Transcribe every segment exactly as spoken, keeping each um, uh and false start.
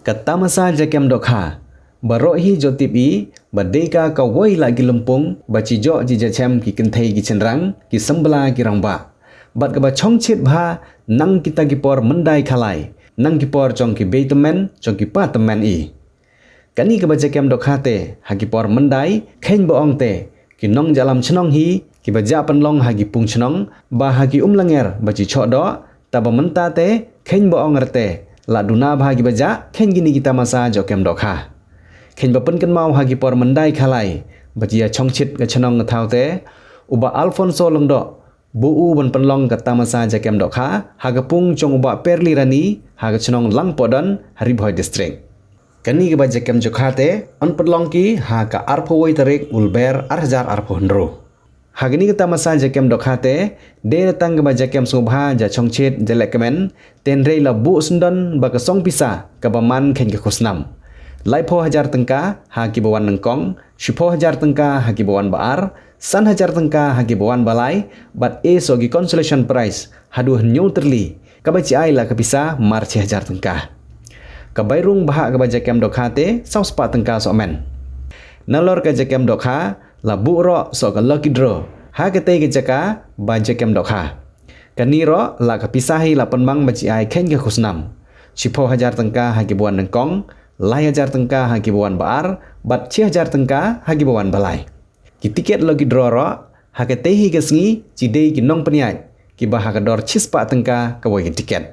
Ka tamasa jakem dohkha, baroh hi jotip i ba dei ka kawei la ki lympung ba chi joh chi jachem ki kynthei ki chynrang, ki sembla ki rangbah. Bad kaba chongchit bha nang kita ki por myndai khalai, nang ki por jong ki bei tymmen, jong ki pa tymmen i. Kani kaba jakem dohkha te, ha ki por myndai, kheiñ ba ong te, ki nongjalam chnong hi, kiba jah pynlong ha ki pung chnong, ba ha ki umlanger ba chi choh doh, taba mynta te, kheiñ ba ong rte, la duna bha kiba jah, kheiñ kini ki tamasa jakem dohkha. Kheiñ ba pynkynmaw ha ki por myndai khalai, ba chi ïa chongchit ka chnong ka thaw te, u Bah Alfonso Lyngdoh, buh u ban pynlong ka tamasa jakem dohkha, ha ka pung jong u Bah Perli Rani, ha ka chnong Langpohdon, ha Ri Bhoi District. Kani kaba jakem dohkha te, yn pynlong ki, ha ka arphew wei tarik u Lber ar hajar arphew hynriew. Ha kani ka tamasa jakem dohkha te, dei na tang kaba jakem sngewbha ja chongchit ja lehkmen, te hynrei la buh syndon ba ka song pisa kaba man kheiñ ka khusnam. Laiphew hajar tyngka ha kiba wan nyngkong, shiphew hajar tyngka ha kiba wan ba ar, san hajar tyngka ha kiba wan ba lai, bad e soh ki consolation prize haduh hynñiew tylli, kaba chi ai la ka pisa mar chi hajar tyngka. Ka bai rung bhah kaba jakem dohkha te saw spah tyngka sohmen. Nalor ka jakem dohkha, la buh roh soh ka lucky draw ha katei ka jaka ba jakem dohkha. Kani roh la ka pisa hi la pynmang ba chi ai kheiñ ka khusnam. Shiphew hajar tyngka ha kiba wan nyngkong, lai hajar tyngka ha kiba wan ba ar, bad chi hajar tyngka ha kiba wan ba lai. Ki tiket lucky draw roh, ha katei hi ka sngi, chi dei ki nongpynïaid, kiba ha ka dor chi spah tyngka kawei ka tiket.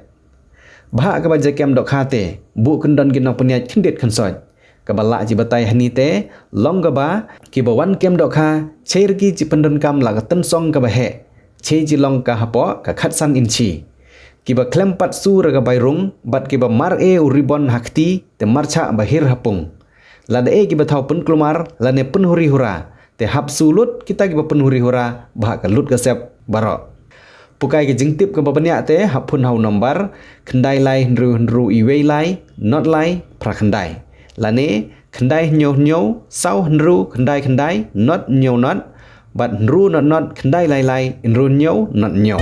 Bhah kaba jakem dohkha te, buh kyndon ki nongpynïaid khyndiat khynsoit. Kaba lah chi batai hani te, long kaba, kiba wan kem dohkha, chei rki chi pyndonkam la ka tynsong kaba heh. Chei chi long ka hapoh, ka khatsan inchi. Kiba khlem pat su ra ka bai rung, bad kiba mar e u ribon ha kti, te mar chah ba hir ha pung. Lada e kiba thaw pynkulmar, lane pynhuri hura, te hap su lut kita kiba pynhuri hura, bhah ka lut ka sep, baroh. Pukai ka jingtip kaba bniah te, hap phone ha u nombar, khyndai lai hynriew hynriew iwei lai, not lai, phra khyndai. Lane, khyndai hynñiew hynñiew, saw hynriew, khyndai khyndai, not hynñiew not, bad hynriew not not, khyndai lai lai, hynriew hynñiew, not hynñiew.